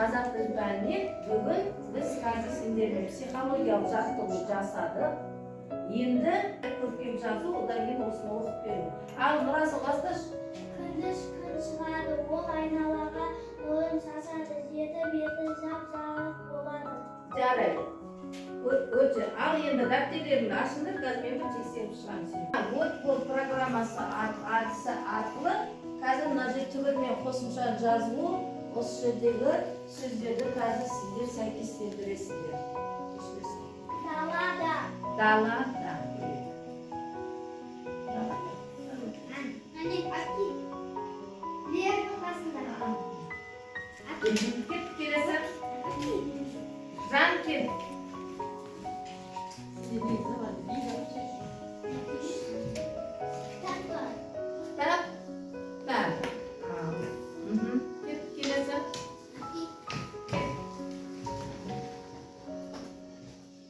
Қазақ тіл пәнінен бүгін біз қазір сендермен психологиялық жаттығу жасадық. Енді көркем жазу, одан кейін осыны оқып беру. Ал Нұрасыл, басташы. Күндіз күн шығады, ол айналаға нұрын шашады, жерді беті жап-жарық болады. Жарайды. Өте. Ал енді дәптерлеріңді ашыңдар, қазір мен бір тексеріп шығамын сені. WordPad программасы әдісі арқылы қазір мына жер түбір мен қосымша жазылу, осы жердегі сөздерді қазір сіздер сәйкестендіресіздер. Кешіресіздер. Далада. Далада. Далада. Әне, әке. Лердің қасында. Әке. Кеттік, келесі. Әке. Жан, кел. Кітап бар. Кітап бар. Ал. Кеттік, келесі. Әке.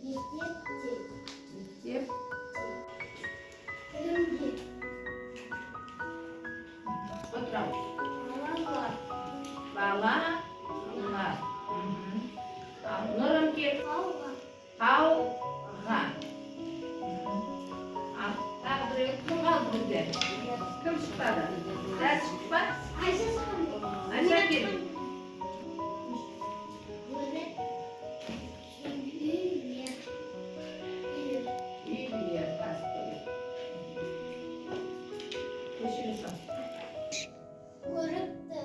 Мектепте. Мектеп. Білімге. Отырамыз. Балалар. Балалар. Ал, Нұрым, кел. Алға. Қауға. Ал, тағы біреу кім қалды бізде? Кім шықпады? Дәс шықты па? Айша шыққан. Айша, кел. Бөлек. Үйлер. Үйлер. Үйлер, қазір көрейік. Көшіре сал. Көрікті.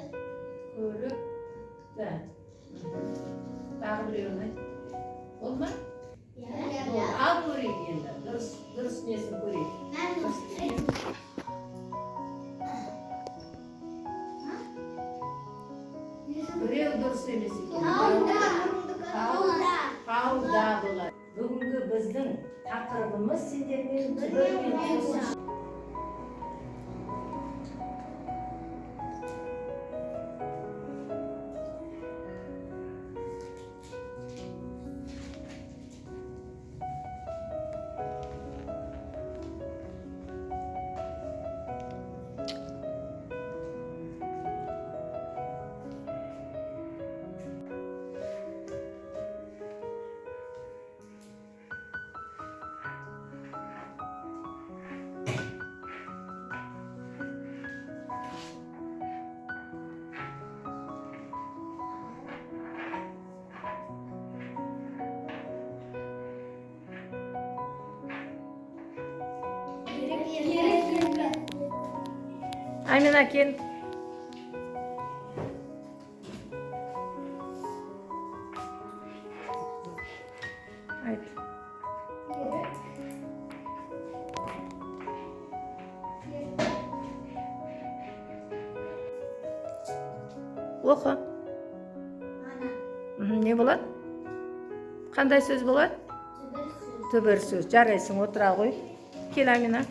Көрікті. Тағы біреуін айт. Болды ма? Иә. Болды. Ал көрейік енді. Дұрыс, дұрыс несін көрейік. Мен Біреу дұрыс емес екен. Тауда. Тауда. Тауда болады. Бүгінгі біздің тақырыбымыз сендермен түбір мен қосымша. Ерік. Амина, кел. Айт. Ерік. Оқы. Ана. Не болады? Қандай сөз болады? Түбір сөз. Түбір сөз. Жарайсың, отыра ғой. Кел, Амина.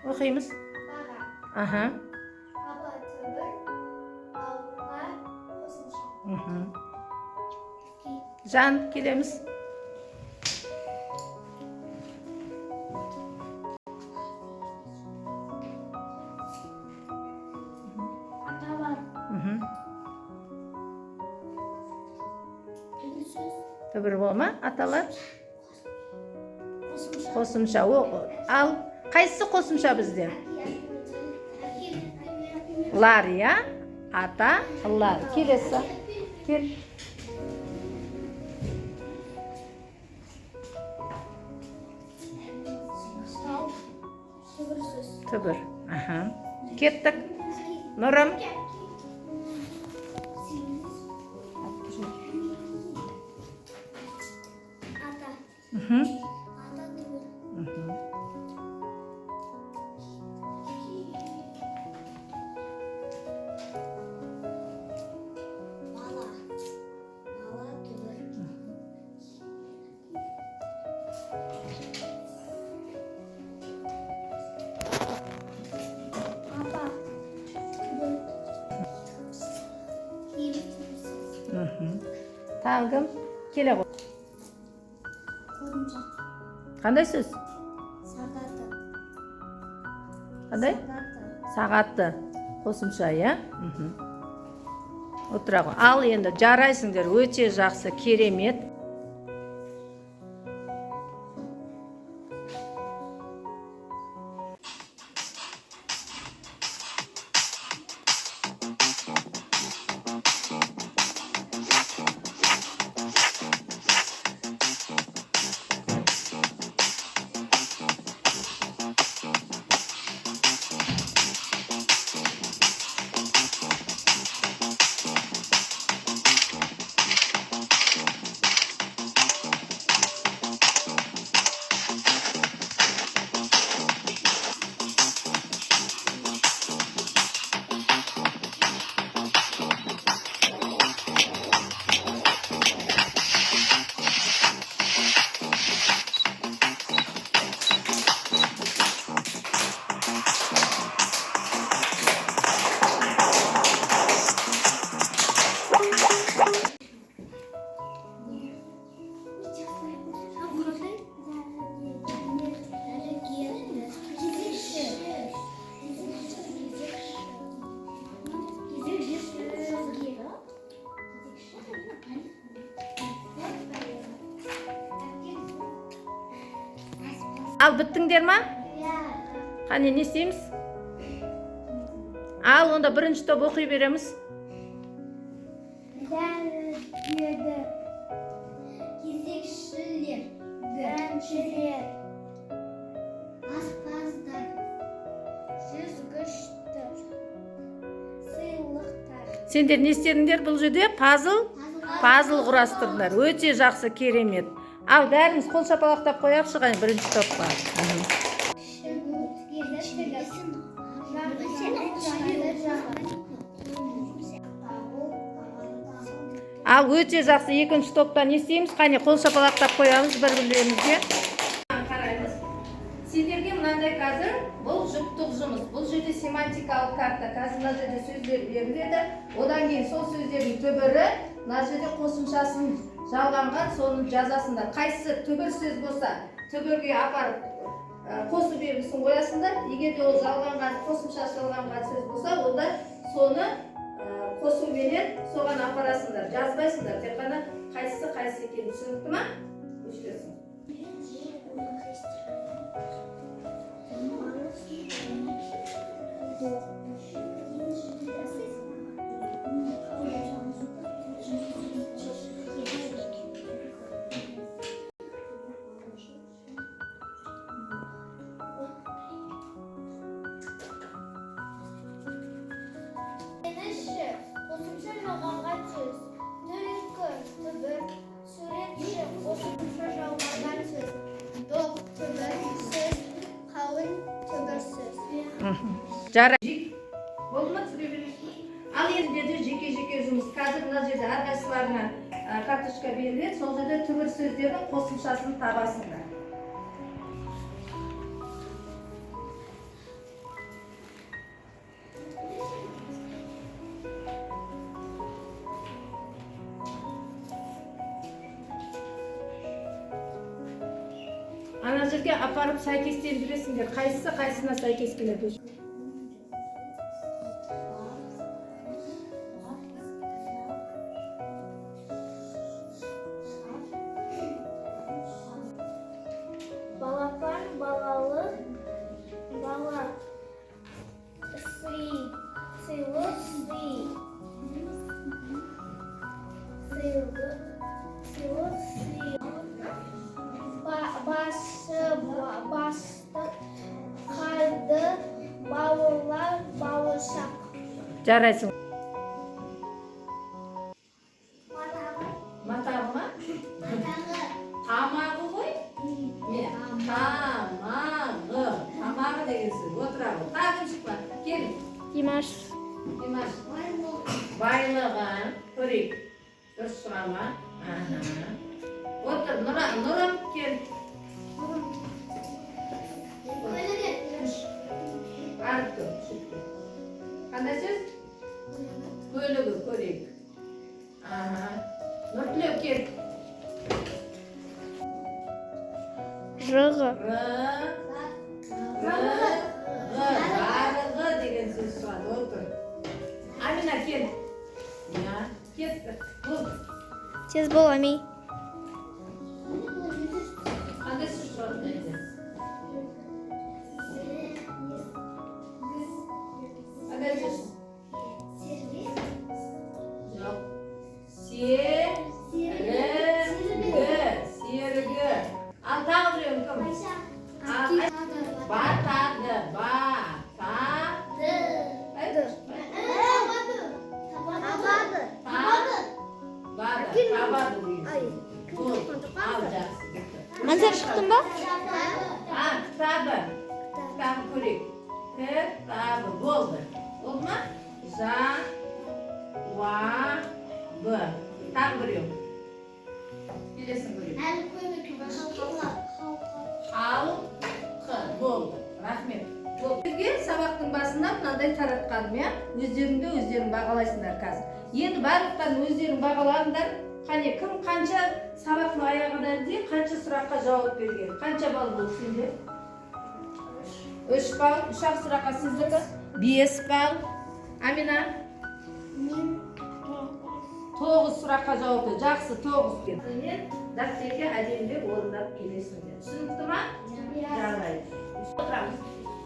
Оқимыз. Баға. Аха. Апа түбір. Алға қосымша. Жан, келеміз. Аталар. Түбір сөз. Түбір бола ма? Аталар? Қосымша. Қосымша. Ал, қайсысы қосымша бізде? Лар, иә? Ата, лар. Келесі. Кел. Тау. Түбір сөз. Түбір. Аха. Кеттік. Нұрым. Ата. Ата түбір. Бала. Бала түбір. Апа. Түбір. Елік түбір сөз. Тағы кім? Келе ғой. Қосымша. Қандай сөз? Сағаты. Қандай? Сағаты. Сағатты. Қосымша, иә? Отыра ғой. Ал енді жарайсыңдар, өте жақсы, керемет. Ал біттіңдер ма? Қане, не істейміз? Ал онда бірінші топ оқи береміз. Дәрігер, кезекшілер, әншілер, аспаздар, жүзгіштер, сыйлықтар. Сендер не істедіңдер бұл жерде? Пазл құрастырдыңдар. Өте жақсы, керемет. Ал бәріміз қол шапалақтап қояйықшы, қане, бірінші топқа. Ал өте жақсы, екінші топта не істейміз? Қане, қол шапалақтап қоямыз бір бірлерімізге. Қараймыз. Сендерге мынандай қазір бұл жұптық жұмыс. Бұл жерде семантикалық карта. Қазір мына жерде сөздер беріледі. Одан кейін сол сөздердің түбірі мына жерде қосымшасын жалғанған, соны жазасыңдар. Қайсысы түбір сөз болса, түбірге апарып қосу белгісін қоясыңдар. Егер де ол жалғанған, қосымшасы жалғанған сөз болса, онда соны қосуменен соған апарасыңдар. Жазбайсыңдар, тек қана қайсысы қайсысы екенін. Түсінікті ма? Өшіресің. Қосымша жалғанған сөз. Түлкі, түбір, суретші, қосымша жалғанған сөз. Доқ, түбір сөз, қауын, түбір сөз. Жарай. Болды ма, түсіре бересіз бе? Ал енді жеке-жеке жұмыс. Қазір мына жерде әрқайсыларына карточка беріледі. Сол жерде түбір сөздердің қосымшасын табасыңдар. Ана жерге апарып сәйкестендіресіңдер. Қайсысы қайсысына сәйкес келеді. Балапан, балалы, бала, сый, сыйлық, сый, сыйлық, сыйлық, сый, басы, бастық, қарды, бауырлар, бауырсақ. Жарайсың. Матағы. Матағы ма? Матағы. Тамағы ғой? Міне, тамағы. Тамағы деген сөз. Отыра ғой. Тағы кім шықпа? Кел. Димаш. Димаш. Байлығы. Көрейік. Дұрыс шыға ма? Аха. Отыр, Нұрым, кел. Әріп тұр. Қандай сөз? Көлігі, көрейік. Аха. Нұртілеу, кел. Жығы. Р, р, ғы. Жарығы деген сөз шығады. Отыр. Кел. Иә, кетті. Болды. Тез бол, Ами. Қандай сөз шығады мына жерде? Қандай сөз? Жоқ. Серігі. Серігі. Ал тағы біреуін кім? Батады. Ба-та. Бады. Табады деген сөз. Болды. Ал, жақсы. Бітті. Ансар, шықтың ба? А, кітабы. Кітабы көрейік. Кітабы. Болды. Болды ма? Жа, уа, б. Тағы біреу. Келесін көрейік. Халқы. Болды. Рахмет. Болды. Сіздерге сабақтың басында мынандай таратқаным, иә? Өздеріңді өздерің бағалайсыңдар қазір. Енді барлықтарын өздерің бағалаңдар. Қане, кім қанша, сабақтың аяғына дейін қанша сұраққа жауап берген? Қанша балл болды сенде? 3 балл, үш ақ сұраққа. Сіздікі? 5 балл. Амина? Мен. 9 сұраққа жауап берді. Жақсы, 9. Мен дәптерге әдемілеп орындап келесіңдер. Түсінікті ма? Жарайды. Отырамыз.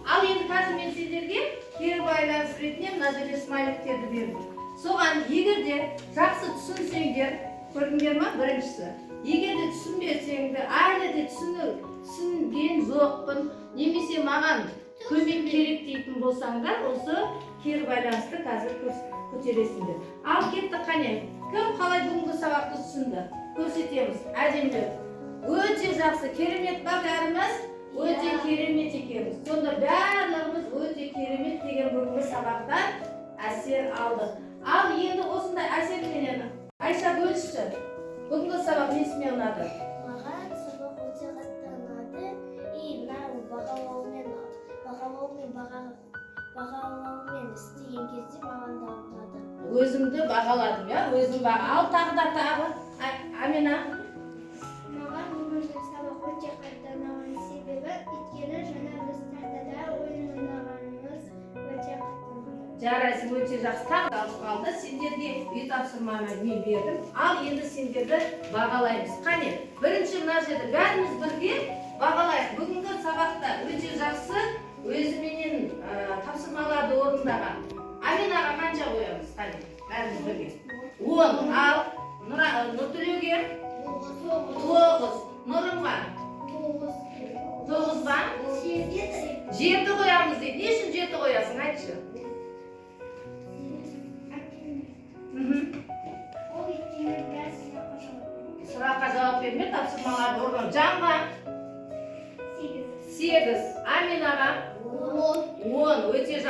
Ал енді қазір мен сендерге кері байланыс ретінде мына жерде смайликтерді бердім. Соған егер де жақсы түсінсеңдер, көрдіңдер ма, біріншісі. Егер де түсінбесеңдер, әлі де түсінген жоқпын немесе маған көмек керек дейтін болсаңдар, осы кері байланысты қазір көтересіңдер. Ал кетті, қане. Кім қалай бүгінгі сабақты түсінді? Көрсетеміз. Әдемілеп. Өте жақсы, керемет па бәріміз? Өте керемет екенбіз. Сонда барлығымыз өте керемет деген бүгінгі сабақтан әсер алдық. Ал енді осындай әсерменен, Айша, бөлісші. Бүгінгі сабақ несімен ұнады? Маған сабақ өте қатты ұнады. И мына бағалаумен істеген кезде маған да ұнады. Өзімді бағаладым, иә, өзім баға. Ал тағы да тағы. Амина. Маған бүгінгі сабақ өте қатты ұнаған, себебі өйткені жаңа біз тақтада ойын ойнағанымыз өте қатты ұнады. Жарайсың, өте жақсы. Тағы да алып қалды. Сендерге үй тапсырманы мен бердім. Ал енді сендерді бағалаймыз. Қане, бірінші мына жерде бәріміз бірге бағалайық. Бүгінгі сабақта өте жақсы өзіменен тапсырмаларды орындаған. Аминаға қанша қоямыз? Қане, бәріміз бірге. 10. Ал Нұртілеуге? 9. Нұрымға? 9 ба? 7 қоямыз дейді. Не үшін 7 қоясың, айтшы. Ол өйткені біраз сұраққа жауап берді. Сұраққа жауап берме, тапсырмаларды орындау. Жанға? 8. 8. Аминаға? 10. 10. Өте.